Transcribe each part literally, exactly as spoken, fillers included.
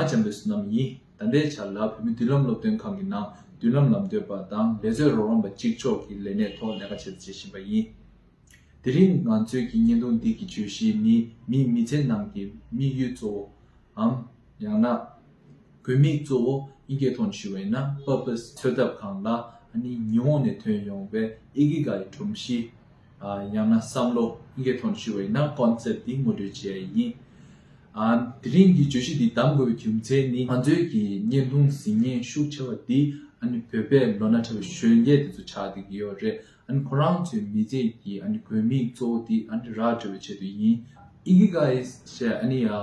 ང་འཇམ་དཔལ་བསོད་ནམས་ཡིན། ད་ལྟའི་ཆར་ལ་བོད་མིའི་མདུན་ལམ་སློབ་སྟོན་ཁང་གི་ནང་མདུན་ལམ་ལམ་སྟོན་པ་དང་ལས་བཟོའི་རོགས་རམ་པ་གཅིག་ལྕོགས་ཀྱི་ལས་གནས་ཐོག་ལས་ཀ་བྱེད་བྱེད་བཞིན་པ་ཡིན། དེ་རིང་ང་ཚོའི་གི་བརྙན་ཐུང་འདི་གི་བརྗོད་གཞི་ནི་མིའི་མི་ཚེ་ནང་གི་དམིགས་ཡུལ་གཙོ་བོའམ་ཡང་ན་དགོས་དམིགས་གཙོ་བོ་དབྱིན་སྐད་ཐོག་ནས་ཞུ་བ་ཡིན་ན་purpose འཚོལ་ཐབས་སྒང་ལ་ཨ་ནི་ཉི་ཧོང་ནས་ཐོན་ཡོང་བའི་ཨི་ཀི་གའི་སྒྲོམ་གཞི། ཨ་ཡང་ན་བསམ་བློ་དབྱིན་སྐད་ཐོག་ནས་ཞུ་བ་ཡིན་ན་concept འདི་ངོ་སྤྲོད་བྱས་ཡིན། ཨ་དེ་རིང་གི་བརྗོད་གཞི་འདི་བདམས་དགོས་པའི་རྒྱུ་མཚན་ནི་ང་ཚོའི་གི་བརྙན་ཐུང་གཟིགས་མཁན་ཤུགས་ཆེ་བ་འདི་ཨ་ནི་བོད་པའི་ལོ་ན་ཕྲ་བའི་གཞོན་སྐྱེས་དེ་ཚོ་ཆགས་བསྡད་ཀྱི་ཡོད་རེད། ཨ་ནི་ཁོ་རང་ཚོའི་མི་ཚེ་གི་ཨ་ནི་དགོས་དམིགས་གཙོ་བོ་འདི་ཨ་ནི་ར་སྤྲོད་པའི་ཆེད་དུ་ཡིན། ཨི་ཀི་གའི་ཞེས་ཨ་ནི་ཨ་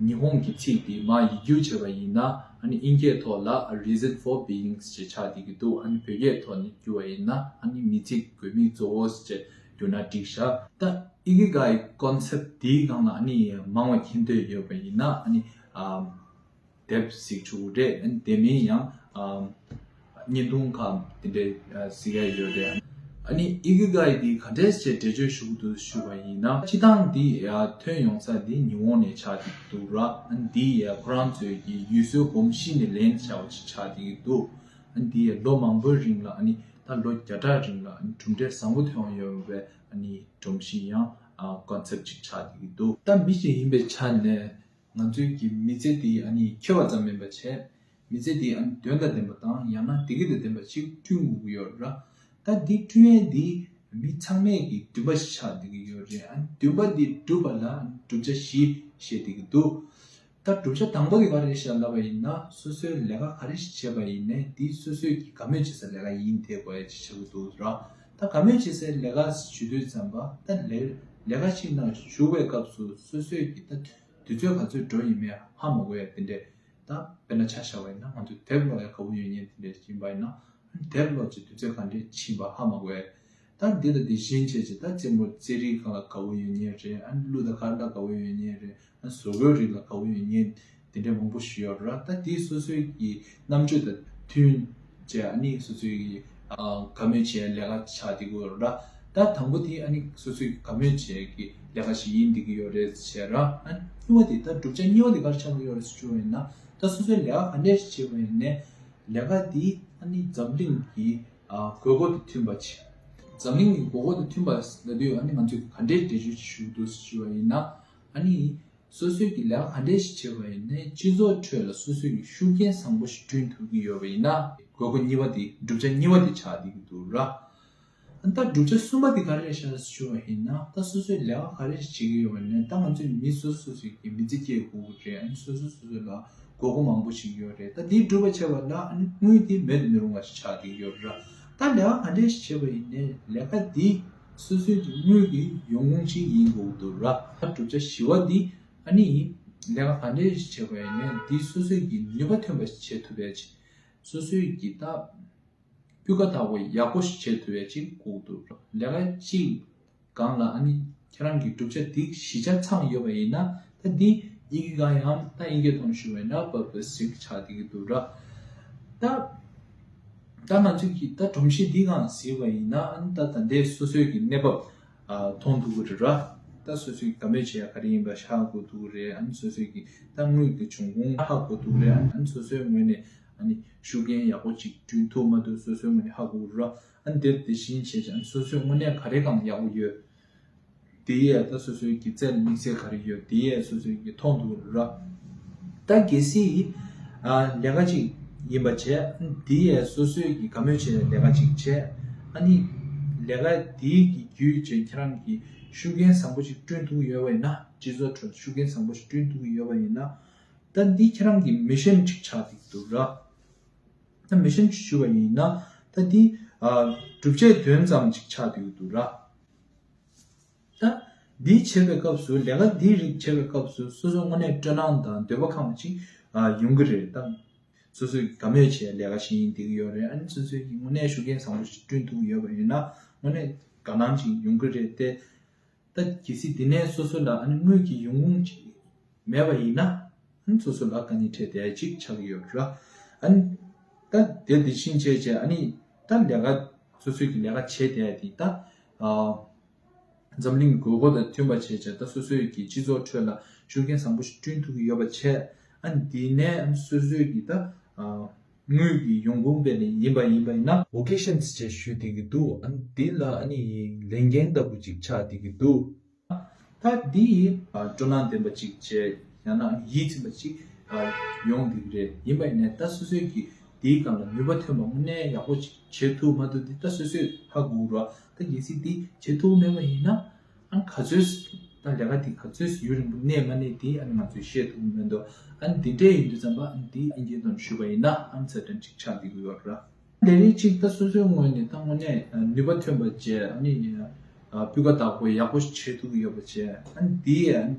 ཉི་ཧོང་གི་ཚིག་འདི་མར་ཡིག་སྒྱུར་བྱས་པ་ཡིན་ན་ཨ་ནི་དབྱིན་སྐད་ཐོག་ལ་a reason for being ཞེས་ཆགས་བསྡད་ཀྱི་འདུག་ཨ་ནི་བོད་སྐད་ཐོག་ནས་བསྒྱུར་བ་ཡིན་ན་ཨ་ནི་མི་ཚེ་དགོས་དམིགས་གཙོ་བོ་ཞེས་བསྒྱུར་ན་འགྲིག་ཤག་ད་ཨི་ཀི་གའི་concept འདིའི་སྒང་ལ་ཨ་ནི་མང་བ་མཁྱེན་འདོད་ཡོད་པ་ཡིན་ན་ཨ་ནི་ཨམ་དེབ་གཟིགས་ཆོག་གི་རེད། ཨ་ནི་དེ་མིན་ཡང་ཨམ་བརྙན་ཐུང་ཁག་དེ་འདྲའི་ཨ་གཟིགས་ཡ་ཡོད་རེད། ཨ་ནི་ཨི་ཀི་གའི་འདི་ག་འདྲས་བྱས་འགྲེལ་བརྗོད་ཞུ་གི་འདུག་ཞུ་བ་ཡིན་ན་སྤྱི་བཏང་འདི་ཨ་ཐོན་ཡོང་ས་འདི་ཉི་ཧོང་ནས་ཆགས་ཀྱི་འདུག་ར། ཨ་ནི་འདི་ཡ་ཁོ་རང་ཚོའི་གི་ཡུལ་སྲོལ་གོམས་གཤིས་ནས་ལེན་བྱ་བ་ཞིག་ཆགས་ཀྱི་འདུག་ཨ་ནི་འདི་ཡ་ལོ་མང་པོའི་རིང་ལ་ཨ་ནི་ད་ལོ་བརྒྱ་ཕྲག་རིང་ལ་ཨ་ནི་གྲུབ་འབྲས་བཟང་པོ་ཐོན་ཡོད་པའི་ཨ་ནི་སྒྲོམ་གཞི་ཡང་ཨ་concept ཅིག་ཆགས་ཀྱི་འདུག་ད་མི་ཞིག་ཡིན་པའི་ཆ་ནས་ང་ཚོའི་གི་མི་ཚེ་འདི་ཨ་ནི་འཁྱོལ་བ་ཙམ་མིན་པ་བྱས། མི་ཚེ་འདི་ཨ་ནི་དོན་དང་ལྡན་པ་དང་ཡང་ན་བདེ་སྐྱིད་དང་ལྡན་པ་ཞིག་བསྐྲུན་དགོས་ཀྱི་ཡོད་ར། ད་འདི་བསྐྲུན་ཡས་འདི་མི་ཚང་མས་ཀྱི་འདུན་པ་ཞིག་ཆགས་བསྡད་ཀྱི་ཡོད་རེད། ཨ་ནི་འདུན་པ་འདི་འགྲུབ་པ་ལ་བསྒྲུབ་བྱ་བཞི་བཤད་བསྡད་ཀྱི་འདུག་ད་བསྒྲུབ་བྱ་དང་པོ་དེ་ག་རེ་རེད་ཤག་ལབ་པ་ཡིན་ན་སོ་སོའི་ལས་ཀ་ག་རེ་ཞིག་བྱས་པ་ཡིན་ནའི་འདི་སོ་སོའི་གི་དགའ་མོས་བྱེད་སའི་ལས་ཀ་ཡིན་བསྡད་དགོས་ཡ་ཅིག་ཆགས་ཀྱི་འདུག་ར། ད་དགའ་མོས་བྱེད་སའི་ལས་ཀ་ཞུ་དུས་ཙམ་པ་ད་ལས་ལས་ཀ་ཞིག་ནང་ཞུགས་པའི་སྐབས་སུ་སོ་སོའི་གི་ད་དུས་ཚོད་ག་ཚོད་འགྲོ་ཡིན་མིན་ཧ་མ་གོ་ཡ་དེ་འདྲས། ད་དཔེར་ན་ཆ་བཞག་པ་ཡིན་ན་ང་ཚོ་དེབ་ཀློག་ཡ་དགའ་བོ་ཡོད་མཁན་དེ་འདྲས་ཡིན་པ་ཡིན་ན་དེབ་ཀློག་ཅིག་དུས་ཚོད་ག་འདྲས་ཕྱིན་པ་ཧ་མ་གོ་ཡ། ད་འདི་དང་འདི་བཞིན་བྱས་ཅིག་ད་རྩེད་མོ་རྩེད་རིགས་སྒང་ལ་དགའ་བོ་ཡོད་མཁན་རེད། ཨ་ནི་གླུ་དང་གར་ལ་དགའ་བོ་ཡོད་མཁན་རེད། ཨ་བཟོ་བཀོད་རིགས་ལ་དགའ་བོ་ཡོད་མཁན་དེ་འདྲས་མང་པོ་ཞིག་ཡོད་རེད། ད་དེ་སོ་སོའི་གི་རྣམ་དཔྱོད་དང་མཐུན་བྱས་ཨ་ནི་སོ་སོའི་གི་ཨ་དགའ་མོས་བྱེད་ཡ་ལས་ཀ་ཆགས་བསྡད་ཀྱི་ཡོད་རེད། ད་དང་པོ་དེ་ཨ་ནི་སོ་སོའི་གི་དགའ་མོས་བྱེད་ཡ་གི་ལས་ཀ་ཞིག་ཡིན་བསྡད་ཀྱི་ཡོད་རེད་བྱས་ར། ཨ་ནི་གཉིས་པ་དེ་ད་བསྒྲུབ་བྱ་གཉིས་པ་དེ་ག་རེ་ཆགས་ཀྱི་ཡོད་རེད་ཟེར་ཞུ་བ་ཡིན་ན་ད་སོ་སོའི་ལས་ཀ་ག་འདྲས་ཤིག་བྱས་པ་ཡིན་ནའི་ལས་ཀ་དེ་ཨ་ནི་འཛམ་གླིང་གི་ཨ་དགོས་མཁོ་དང་མཐུན་པ་ཅིག་འཛམ་གླིང་གི་དགོས་མཁོ་དང་མཐུན་པ་ལབ་དུས་ཨ་ནི་ང་ཚོས་ག་འདྲའི་འགྲེལ་བརྗོད་ཅིག་ཞུ་འདུག་ཞུ་བ་ཡིན་ན། ཨ་ནི་སོ་སོའི་གི་ལས་ཀ་ག་འདྲའི་ཞིག་བྱས་པ་ཡིན་ནའི་སྤྱི་ཚོགས་ཁྲོད་ལ་སོ་སོའི་གི་ཤུགས་རྐྱེན་བཟང་པོ་ཞིག་བསྐྲུན་ཐུབ་ཀྱི་ཡོད་པ་ཡིན་ན་དགོས་མཁོ་གཉིས་པ་དེ་བསྒྲུབ་བྱ་གཉིས་པ་དེ་ཆགས་བསྡད་ཀྱི་འདུག་ར། ཨ་ནི་ད་བསྒྲུབ་བྱ་གསུམ་པ་དེ་ག་རེ་རེད་ཤག་ཞུ་བ་ཡིན་ན་ད་སོ་སོའི་ལས་ཀ་ག་རེ་ཞིག་བྱེད་ཀྱི་ཡོད་པ་ཡིན་ནའི་ད་ང་ཚོའི་མི་སོ་སོ་སོ་སོའི་གི་མི་ཚེ་སྐྱེལ་དགོས་ཀྱི་རེད། ཨ་ནི་སོ་སོ་སོ་སོ་ལ་དགོས་མཁོ་མང་པོ་ཞིག་ཡོད་རེད། ད་དེ་སྒྲུབ་པ་བྱས་པ་ལ་ཨ་ནི་དངུལ་དེ་མེད་དུ་མི་རུང་བ་ཞིག་ཆགས་བསྡད་ཀྱི་ཡོད་རེད། ད་ལས་ཀ་ག་འདྲས་ཞིག་བྱས་པ་ཡིན་ནའི་ལས་ཀ་དེ་སོ་སོའི་གི་དངུལ་གྱི་ཡོང་ཁུངས་ཤིག་ཡིན་དགོས་ཀྱི་འདུག་ར། ད་བསྒྲུབ་བྱ་བཞི་པ་འདི་ཨ་ནི་ལས་ཀ་ག་འདྲས་ཞིག་བྱས་པ་ཡིན་ནའི་འདི་སོ་སོའི་གི་ནུས་པ་ཐོན་པ་ཞིག་བྱེད་ཐུབ་ཡ་ཅིག་སོ་སོའི་གི་ད་སྤུས་ཀ་དག་པོ་ཡག་པོ་ཞིག་བྱེད་ཐུབ་ཡ་ཅིག་དགོས་ཀྱི་འདུག་ལས་ཀ་གཅིག་སྒང་ལ་ཨ་ནི་ཁྱེད་རང་གི་བསྒྲུབ་བྱ་འདི་བཞི་ཆ་ཚང་ཡོད་པ་ཡིན་ན་ད་འདི་ཨི་ཀི་ག་ཡའམ་ད་ཨིན་སྐད་ཐོག་ནས་ཞུ་བ་ཡིན་ན་པར་པ་སི་ཅིག་ཆགས་བསྡད་ཀྱི་འདུག་ར། ད་ད་ང་ཚོས་ཀྱི་ད་སྒྲོམ་གཞི་འདི་སྒང་གཟིགས་པ་ཡིན་ན་ཨ་ནི་ད་ད་ལྟའི་སོ་སོའི་གི་གནས་བབ་ཨ་མཐོང་ཐུབ་ཀྱི་རེད་ར། ད་སོ་སོའི་གི་དགའ་མོས་བྱེད་ཡ་ག་རེ་ཡིན་པ་ཧ་གོ་ཐུབ་ཀྱི་རེད། ཨ་ནི་སོ་སོའི་གི་ད་དངུལ་གྱི་འབྱུང་ཁུངས་ཧ་གོ་ཐུབ་ཀྱི་རེད། ཨ་ནི་སོ་སོའི་ངོས་ནས་ཨ་ནི་ཤུགས་རྐྱེན་ཡག་པོ་ཅིག་བསྐྲུན་ཐུབ་མ་ཐུབ་སོ་སོའི་ངོས་ནས་ཧ་གོ་གི་རེད། ཨ་ནི་དེར་དེ་བཞིན་བྱས་ཀྱང་སོ་སོའི་དངོས་གནས་ག་རེ་གང་ཡག་པོ་ཡོད། དེ་ཡས་ད་སོ་སོའི་གི་རྩལ་དམིགས་བསལ་ག་རེ་ཡོད་དེ་ཡས་སོ་སོའི་གི་མཐོང་ཐུབ་ར། ད་གལ་སྲིད་ཨ་ལས་ཀ་ཅིག་ཡིན་པ་བྱས་དེ་ཡས་སོ་སོའི་གི་དགའ་མོས་བྱས་ལས་ཀ་ཅིག་བྱས། ཨ་ནི་ལས་ཀ་དེའི་གི་བརྒྱུད་བྱས་ཁྱེད་རང་གི་ཤུགས་རྐྱེན་བཟང་པོ་ཅིག་བསྐྲུན་ཐུབ་ཀྱི་ཡོད་པ་ཡིན་ན་སྤྱི་ཚོགས་ཁྲོད་ཤུགས་རྐྱེན་བཟང་པོ་ཞིག་བསྐྲུན་ཐུབ་ཀྱི་ཡོད་པ་ཡིན་ན། ད་འདི་ཁྱེད་རང་གི་མི་ཤན་ཅིག་ཆགས་བསྡད་འདུག་ར། ད་མི་ཤན་ཅིག་ཞུ་བ་ཡིན་ན་ད་འདི་ཨ་སྒྲུབ་བྱེད་དོན་ཙམ་ཅིག་ཆགས་བསྡད་འདུག་ར། ད་འདི་བྱེད་པའི་སྐབས་སུ་ལས་ཀ་འདི་རིགས་བྱེད་པའི་སྐབས་སུ་སོ་སོ་དངོས་གནས་སྤྲོ་སྣང་དང་འདོད་པ་ཁེངས་པ་ཅིག་ཨ་ཡོང་གི་རེད། ད་སོ་སོའི་དགའ་མོས་བྱེད་ལས་ཀ་ཞིག་ཡིན་བསྡད་ཀྱི་ཡོད་རེད། ཨ་ནི་སོ་སོའི་གི་དངོས་གནས་ཤུགས་རྐྱེན་བཟང་པོ་ཞིག་བསྐྲུན་ཐུབ་ཀྱི་ཡོད་པ་ཡིན་ན་དངོས་གནས་དགའ་སྣང་ཅིག་ཡོང་གི་རེད་དེ། ད་གལ་སྲིད་དེ་ནས་སོ་སོ་ལ་ཨ་ནི་དངུལ་གྱི་ཡོང་ཁུངས་ཅིག་མེད་པ་ཡིན་ན་ཨ་ནི་སོ་སོ་ལ་དཀའ་ངལ་འཕྲད་བསྡད་ཡ་ཅིག་ཆགས་ཀྱི་ཡོད་རེད། ཨ་ནི་ད་དེ་དེ་བཞིན་བྱས་བྱས་ཨ་ནི་ད་ལས་ཀ་སོ་སོའི་གི་ལས་ཀ་བྱས་བསྡད་ཡ་དེ་ད་ཨ་འཛམ་གླིང་དགོས་མཁོ་དང་མཐུན་པ་བྱས་བྱས་ད་སོ་སོའི་གི་སྤྱི་ཚོགས་ཁྲོད་ལ་ཤུགས་རྐྱེན་བཟང་པོ་ཞིག་བསྐྲུན་ཐུབ་ཀྱི་ཡོད་པ་བྱས། ཨ་ནི་དེ་ནས་ཨ་ནི་སོ་སོའི་གི་ད་ཨ་དངུལ་གྱི་ཡོང་ཁུངས་སྤེལ་ནས་ཡིན་པ་ཡིན་པ་ཡིན་ན་vocations་ཅེས་ཞུ་བསྡད་ཀྱི་འདུག་ཨ་ནི་དེ་ལ་ཨ་ནི་ལས་འགན་ལྟ་བུ་ཅིག་ཆགས་བསྡད་ཀྱི་འདུག་ད་འདི་ཡིས་ཨ་སྤྲོ་སྣང་ལྡན་པ་ཅིག་བྱས། ཡང་ན་ཡིད་ཚིམ་པ་ཅིག་ཨ་ཡོང་བསྡད་ཀྱི་རེད། ཡིན་པ་ཡིན་ནའི་ད་སོ་སོའི་གི་དེའི་སྒང་ལ་ནུས་པ་ཐོན་པ་དངོས་གནས་ཡག་པོ་ཅིག་བྱེད་ཐུབ་མ་ཐུབ་འདི་ད་སོ་སོས་ཧ་གོ་ར། ད་གལ་སྲིད་འདི་བྱེད་ཐུབ་མེད་པ་ཡིན་ན། ཨ་ག་ཚོད་ད་ལས་ཀ་དེ་ག་ཚོད་ཡུན་རིང་པོ་གནས་མ་གནས་དེ་ཨ་ནི་ང་ཚོས་ཤེས་ཐུབ་མི་འདུག་ཨ་ནི་འདི་འདྲས་ཡིན་དུས་ཙམ་པ་ཨ་ནི་འདི་ཨིན་ཇིའི་ཐོག་ནས་ཞུས་པ་ཡིན་ན་ཨ་ནི་ཚད་ལྡན་ཅིག་ཆགས་བསྡད་ཀྱི་ཡོད་ར། ལས་རིགས་གཅིག་ད་སོ་སོའི་ངོས་ནས་ད་དངོས་གནས་ནུས་པ་ཐོན་པ་བྱས། ཨ་ནི་སྤུས་ཀ་དག་པོ་ཡག་པོ་བྱེད་ཐུབ་ཀྱི་ཡོད་པ་བྱས། ཨ་ནི་འདི་ཨ་ནི་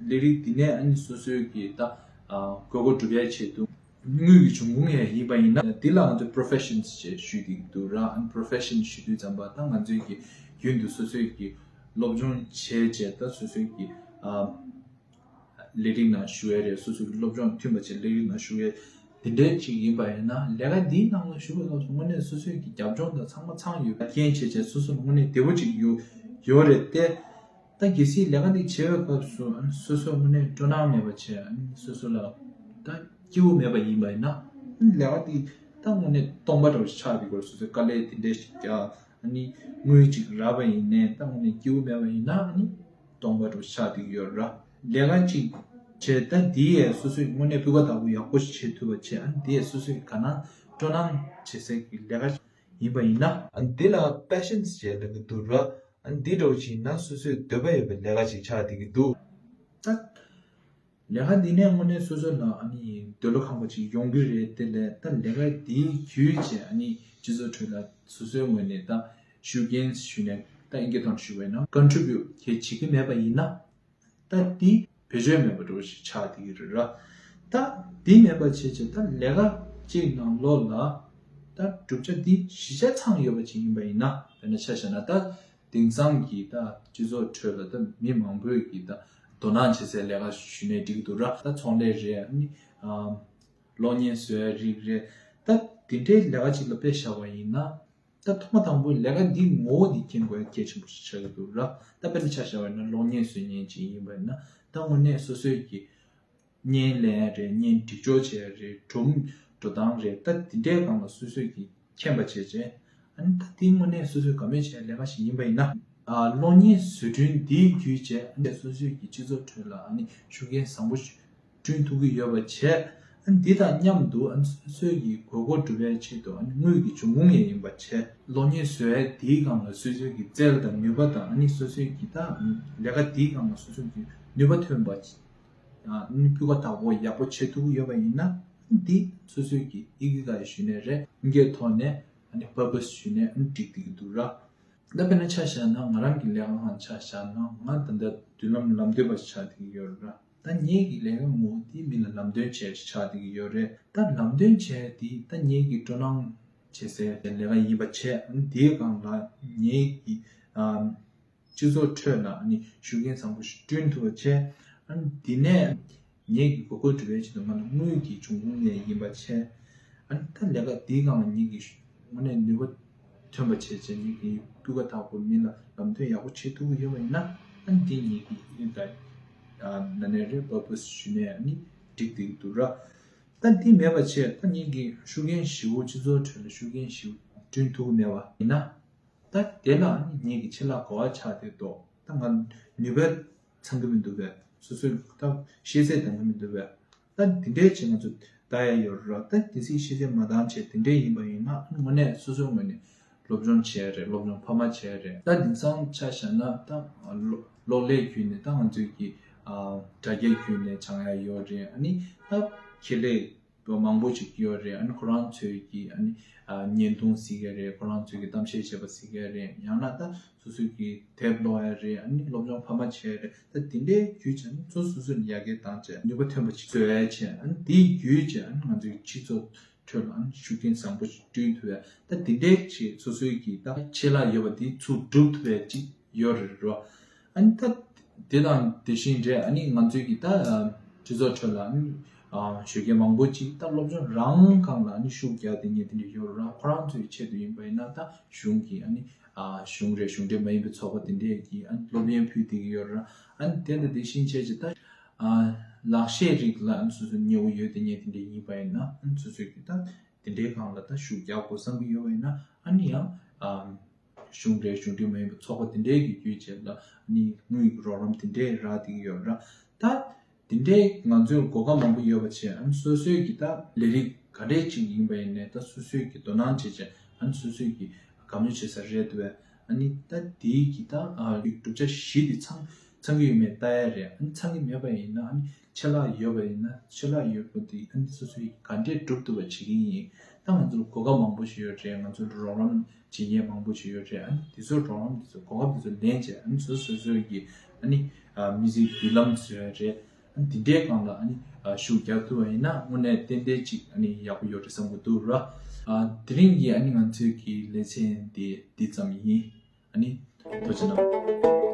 ལས་རིགས་འདི་ནས་ཨ་ནི་སོ་སོའི་གི་ད་དགོས་མཁོ་སྒྲུབ་ཡའི་ཆེད་དུ། དངུལ་གྱི་འབྱུང་ཁུངས་ཡང་ཡིན་པ་ཡིན་ན། འདི་ལ་ང་ཚོས་professions་ཅེས་ཞུས་ཏེ་འདུག་ར། ཨ་ནི་profession་ཞུ་དུས་ཙམ་པ་ད་ང་ཚོའི་གི་རྒྱུན་དུ་སོ་སོའི་གི་སློབ་སྦྱོང་བྱས་བྱས་ད་སོ་སོའི་གི་ཨ་ལས་རིགས་ནང་ཞུགས་ཡ་རེད། སོ་སོའི་གི་སློབ་སྦྱོང་མཐུན་པ་བྱས་ལས་རིགས་ནང་ཞུགས་ཡ་འདི་འདྲའི་ཅིག་ཡིན་པ་ཡིན་ན། ལས་ཀ་འདིའི་ནང་ལ་ཞུགས་པའི་སྐབས་སུ་དངོས་གནས་སོ་སོའི་གི་རྒྱབ་ལྗོངས་དང་ཚང་མ་ཚང་ཡོད་པ་རྐྱེན་བྱས་བྱས་སོ་སོ་ལ་དངོས་གནས་བདེ་པོ་ཅིག་ཡོད་ཡོད་རེད་དེ། ད་གལ་སྲིད་ལས་ཀ་འདི་བྱེད་པའི་སྐབས་སུ་ཨ་ནི་སོ་སོ་དངོས་གནས་སྤྲོ་སྣང་མེད་པ་བྱས། ཨ་ནི་སོ་སོ་ལ་ད་སྐྱིད་པོ་མེད་པ་ཡིན་པ་ཡིན་ན། ཨ་ནི་ལས་ཀ་འདི་ད་དངོས་གནས་སྟོང་པ་འདྲ་བོ་ཆགས་བསྡད་ཀྱི་ཡོད་རེད། སོ་སོའི་དཀའ་ལས་དེ་འདྲས་ཤིག་རྒྱག་ཨ་ནི་དངུལ་ཅིག་རག་པ་ཡིན་ནའི་ད་དངོས་གནས་སྐྱིད་པོ་མེད་པ་ཡིན་ན་ཨ་ནི་སྟོང་པ་འདྲ་བོ་ཆགས་བསྡད་ཀྱི་ཡོད་རེད། ལས་ཀ་ཅིག་བྱས་ད་འདི་ཡས་སོ་སོའི་དངོས་གནས་སྤུས་ཀ་དག་པོ་ཡག་པོ་ཞིག་བྱེད་ཐུབ་པ་བྱས། ཨ་ནི་འདི་ཡས་སོ་སོའི་དགའ་སྣང་སྤྲོ་སྣང་བྱེད་སའི་གི་ལས་ཀ་ཡིན་པ་ཡིན་ན། ཨ་ནི་འདི་ལ་passions་ཅེས་ལབ་ཀྱི་འདུག་ར། ཨ་ནི་འདི་འདྲ་བོ་ཅིག་ཡིན་ན་སོ་སོའི་འདོད་པ་ཡོད་པའི་ལས་ཀ་ཅིག་ཆགས་བསྡད་ཀྱི་འདུག་ད་ལས་ཀ་འདི་ནས་དངོས་གནས་སོ་སོ་ལ་ཨ་ནི་འདོད་བློ་ཁེངས་པ་ཅིག་ཡོང་གི་རེད། དེ་ལས་ད་ལས་ཀ་འདིའི་བརྒྱུད་བྱས་ཨ་ནི་སྤྱི་ཚོགས་ཁྲོད་ལ་སོ་སོའི་ངོས་ནས་ད་ཤུགས་རྐྱེན་ཞུས་ནས་ད་ཨིན་སྐད་ཐོག་ནས་ཞུས་པ་ཡིན་ན་contribute་གལ་བྱེད་ཀྱི་མེད་པ་ཡིན་ན། ད་འདི་བེད་སྤྱོད་མེད་པ་འདྲ་བོ་ཞིག་ཆགས་བསྡད་ཀྱི་རེད་ར། ད་འདི་མེད་པ་བྱས་བྱས་ད་ལས་ཀ་གཅིག་ནང་ལོགས་ལ་ད་བསྒྲུབ་བྱ་འདི་བཞི་ཆ་ཚང་ཡོད་པ་ཅིག་ཡིན་པ་ཡིན་ན། དཔེར་ན་ཆ་བཞག་ན་ད་དེང་སང་གི་ད་སྤྱི་ཚོགས་ཁྲོད་ལ་ད་མི་མང་པོས་ཀྱི་ད་དོ་སྣང་བྱེད་སའི་ལས་ཀ་ཞུས་ནའི་འགྲིག་གི་འདུག་ར། ད་ཚོང་ལས་རེད། ཨ་ནི་ཨ་གློག་བརྙན་བཟོ་ཡ་རིགས་རེད། ད་དེ་འདྲའི་ལས་ཀ་ཅིག་ལ་དཔེ་བཞག་པ་ཡིན་ན། ད་ཐོག་མ་དང་པོའི་ལས་ཀ་འདིའི་ངོ་བོ་འདི་མཁྱེན་དགོས་ཡ་གལ་ཆེན་པོ་ཞིག་ཆགས་ཀྱི་འདུག་ར། ད་དཔེར་ན་ཆ་བཞག་པ་ཡིན་ན་གློག་བརྙན་བཟོ་མཁན་ཅིག་ཡིན་པ་ཡིན་ན། ད་དངོས་གནས་སོ་སོའི་གི་བརྙན་ལེན་ཡ་རེད། བརྙན་སྒྲིག་སྦྱོར་བྱེད་ཡ་རེད། སྒྲུང་འགྲོ་སྟངས་རེད། ད་འདི་འདྲའི་སྒང་ལ་སོ་སོའི་གི་མཁྱེན་པ་བྱས་བྱས། ཨ་ནི་ད་འདི་དངོས་གནས་སོ་སོའི་དགའ་མོས་བྱེད་ཡ་ལས་ཀ་ཞིག་ཡིན་པ་ཡིན་ན། ཨ་གློག་བརྙན་བཟོ་སྐྲུན་འདིའི་བརྒྱུད་བྱས་ཨ་ནི་སོ་སོའི་གི་སྤྱི་ཚོགས་ཁྲོད་ལ་ཨ་ནི་ཤུགས་རྐྱེན་བཟང་པོ་ཞིག་བསྐྲུན་ཐུབ་ཀྱི་ཡོད་པ་བྱས། ཨ་ནི་འདི་དང་མཉམ་དུ་ཨ་ནི་སོ་སོའི་གི་དགོས་མཁོ་སྒྲུབ་པའི་ཆེད་དུ་ཨ་ནི་དངུལ་གྱི་འབྱུང་ཁུངས་ཡང་ཡིན་པ་བྱས། གློག་བརྙན་བཟོ་ཡས་འདིའི་སྒང་ལ་སོ་སོའི་གི་རྩལ་དང་ནུས་པ་དང་ཨ་ནི་སོ་སོའི་གི་ད་ལས་ཀ་འདིའི་སྒང་ལ་སོ་སོའི་གི་ནུས་པ་ཐོན་པ། ཨ་ནི་སྤུས་ཀ་དག་པོ་ཡག་པོ་བྱེད་ཐུབ་ཀྱི་ཡོད་པ་ཡིན་ན། ཨ་ནི་འདི་སོ་སོའི་གི་ཨི་ཀི་ག་ཡི་ཞུས་ནའི་རེད། ཨིན་སྐད་ཐོག་ནས་ཨ་ནི་purpose་ཞུས་ནའི་ཨ་ནི་འགྲིག་བསྡད་ཀྱི་འདུག་ར། ད་དཔེར་ན་ཆ་བཞག་ན་ང་རང་གི་ལས་ཀ་སྒང་ཆ་བཞག་ན་ང་ད་ལྟ་མདུན་ལམ་ལམ་སྟོན་པ་ཞིག་ཆགས་བསྡད་ཀྱི་ཡོད་རེད་ར། ད་ངེད་ཀྱི་ལས་ཀ་ངོ་བོ་དེ་མི་ལ་ལམ་སྟོན་བྱས་ཆགས་བསྡད་ཀྱི་ཡོད་རེད། ད་ལམ་སྟོན་བྱས་དེ་ད་ངེད་ཀྱི་སྤྲོ་སྣང་བྱེད་སའི་ལས་ཀ་ཡིན་པ་བྱས། ཨ་ནི་དེའི་སྒང་ལ་ངེད་ཀྱི་ཨམ་སྤྱི་ཚོགས་ཁྲོད་ལ་ཨ་ནི་ཤུགས་རྐྱེན་བཟང་པོ་ཞིག་བསྐྲུན་ཐུབ་པ་བྱས། ཨ་ནི་དེ་ནས་ངེད་ཀྱི་དགོས་མཁོ་སྒྲུབ་པའི་ཆེད་དུ་ང་ལ་དངུལ་གྱི་འབྱུང་ཁུངས་ཡང་ཡིན་པ་བྱས། ཨ་ནི་ད་ལས་ཀ་འདིའི་སྒང་ལ་ངེད་ཀྱི་དངོས་གནས་ནུས་པ་ཐོན་པ་བྱས་བྱས་ངེད་ཀྱི་སྤུས་ཀ་དག་པོ་མི་ལ་ལམ་སྟོན་ཡག་པོ་བྱེད་ཐུབ་ཀྱི་ཡོད་པ་ཡིན་ན། ཨ་ནི་འདི་ངེད་ཀྱི་ཨིན་ད་ན་ནས་རེད་པ་པོ་ཞུས་ནས་ཨ་ནི་འགྲིག་བསྡད་ཀྱི་འདུག་ར། ད་འདི་མེད་པ་བྱས་ད་ངེད་ཀྱི་ཤུགས་རྐྱེན་ཞེ་པོ་སྤྱི་ཚོགས་ཁྲོད་ལ་ཤུགས་རྐྱེན་ཞེ་པོ་བསྐྲུན་ཐུབ་ཀྱི་མེད་པ་ཡིན་ན། ད་དེ་ལ་ཨ་ནི་ངེད་ཀྱི་ཆེད་ལ་གོ་བ་ཆགས་བསྡད་འདུག་ད་ང་ནུས་པ་ཚང་གི་མི་འདུག་པས། སོ་སོས་ད་ཤེས་ཚད་འདང་གི་མི་འདུག་པས། ད་འདི་འདྲའི་ཆེད་ང་ཚོ་ལྟ་ཡ་ཡོད་ར། ད་དེ་སྲིད་ཤེས་ཚད་མ་འདང་བྱས་དེ་འདྲའི་ཡིན་པ་ཡིན་ན་དངོས་གནས་སོ་སོའི་ངོས་ནས་སློབ་སྦྱོང་བྱས་རེད། སློབ་སྦྱོང་འཕར་མ་བྱས་རེད། ད་དེང་སང་ཆ་བཞག་ན་ད་གློག་ཀླད་བརྒྱུད་ནས་ད་ང་ཚོའི་གི་ཨ་དྲ་རྒྱ་བརྒྱུད་ནས་སྦྱང་ཡ་ཡོད་རེད། ཨ་ནི་ད་ཁེ་ལས་པ་མང་པོ་ཅིག་ཡོད་རེད། ཨ་ནི་ཁོ་རང་ཚོའི་གི་ཨ་ནི་ཨ་བརྙན་ཐུང་གཟིགས་ཡ་རེད། ཁོ་རང་ཚོའི་གི་གཏམ་བཤད་བྱས་པ་གཟིགས་ཡ་རེད། ཡང་ན་ད་སོ་སོའི་གི་དེབ་ཀློག་ཡ་རེད། ཨ་ནི་སློབ་སྦྱོང་འཕར་མ་བྱས་རེད། ད་དེ་འདྲའི་བརྒྱུད་བྱས་ནས་ཚོ་སོ་སོ་ནས་ཡར་རྒྱས་བཏང་བྱས་ནུས་པ་ཐོན་པ་ཅིག་བཟོ་ཡ་བྱས། ཨ་ནི་དེའི་བརྒྱུད་བྱས་ཨ་ནི་ང་ཚོའི་སྤྱི་ཚོགས་ཁྲོད་ལ་ཨ་ནི་ཤུགས་རྐྱེན་བཟང་པོ་ཞིག་བསྐྲུན་ཐུབ་ཡ། ད་དེ་འདྲའི་ཅིག་སོ་སོའི་གི་ད་ཆེད་ལས་ཡོད་པ་དེ་ཚུར་སྒྲུབ་ཐུབ་ཡ་ཅིག་ཡོད་རེད་རོ། ཨ་ནི་ད་དེ་དང་དེ་བཞིན་རེད། ཨ་ནི་ང་ཚོའི་གི་ད་སྤྱི་ཚོགས་ཁྲོད་ལ་ཨ་ནི་ཞོགས་ཀས་མང་པོ་ཅིག་ད་སློབ་སྦྱོང་རང་སྒང་ལ་ཨ་ནི་ཤུགས་རྒྱག་དེ་ངས་དེ་འདྲ་ཡོད་རེད་ར། ཁོ་རང་ཚོའི་ཆེད་དུ་ཡིན་པ་ཡིན་ན་ད་གཞུང་གི་ཨ་ནི་གཞུང་རེད། གཞུང་འབྲེལ་མ་ཡིན་པའི་ཚོགས་པ་དེ་འདྲས་ཀྱི་ཨ་ནི་སློབ་ཡོན་ཕུལ་བསྡད་ཀྱི་ཡོད་ར། ཨ་ནི་དེ་དང་དེ་བཞིན་བྱས་ཅིག་ད་ ལག་ཤེས་རིགས་ལ་ཨ་ནི་སོ་སོའི་མཉེས་པོ་ཡོད་དེ་ཉེ་དེ་འདྲ་ཡིན་པ་ཡིན་ན་ཨ་ནི་སོ་སོའི་གི་ད་དེ་འདྲའི་སྒང་ལ་ད་ཤུགས་རྒྱག་དགོས་བསམ་གི་ཡོད་པ་ཡིན་ན་ཨ་ནི་ཡང་ཨ་གཞུང་འབྲེལ་གཞུང་འབྲེལ་མ་ཡིན་པའི་ཚོགས་པ་དེ་འདྲའི་གི་བརྒྱུད་བྱས་ལ་ཨ་ནི་དངུལ་གྱི་རོགས་རམ་དེ་འདྲའི་རག་བསྡད་ཀྱི་ཡོད་ར། ད་དེ་འདྲའི་ང་ཚོའི་གོ་སྐབས་མང་པོ་ཡོད་པ་བྱས་ཨ་ནི་སོ་སོའི་གི་ད་ལས་རིགས་ག་འདྲས་ཅིག་ཡིན་པ་ཡིན་ནའི་ད་སོ་སོའི་གི་དོ་སྣང་བྱེད་བྱས་ཨ་ནི་སོ་སོའི་གི་དགའ་མོས་བྱེད་ས་རེད་འདུག་བས། ཨ་ནི་ད་དེའི་གི་ད་ཨ་གྲུབ་ཆ་བཞི་དེ་ཚང་ཚང་གི་ཡོད་མེད་ལྟ་ཡ་རེད། ཨ་ནི་ཚང་གི་མེད་པ་ཡིན་ན་ཨ་ནི་ཆད་ལྷག་ཡོད་པ་ཡིན་ན་ཆད་ལྷག་ཡོད་པ་དེ་ཨ་ནི་སོ་སོའི་ག་འདྲས་སྒྲུབ་ཐུབ་པ་བྱེད་ཀྱི་ཡིན། ད་ང་ཚོར་གོ་སྐབས་མང་པོ་ཞིག་ཡོད་རེད། ང་ཚོར་རོགས་རམ་བྱེད་མཁན་མང་པོ་ཞིག་ཡོད་རེད། ཨ་ནི་དེ་ཚོའི་རོགས་རམ་དེ་ཚོ་གོ་སྐབས་དེ་ཚོ་ལེན་བྱས་ཨ་ནི་སོ་སོ་སོ་སོའི་གི་ཨ་ནི་ཨ་མི་ཚེའི་མདུན་ལམ་བཟོ་ཡ་རེད། ཨ་ནི་དེ་འདྲའི་སྒང་ལ་ཨ་ནི་ཨ་ཤུགས་རྒྱག་ཐུབ་པ་ཡིན་ན་དངོས་གནས་ཏན་ཏན་ཅིག་ཨ་ནི་ཡག་པོ་ཡོད་རེད་བསམ་གི་འདུག་ར། ཨ་དེ་རིང་གི་ཨ་ནི་ང་ཚོའི་གི་ལེ་ཚན་དེ་འདི་ཙམ་ཡིན། ཨ་ནི་ཐུགས་རྗེ་གནང་།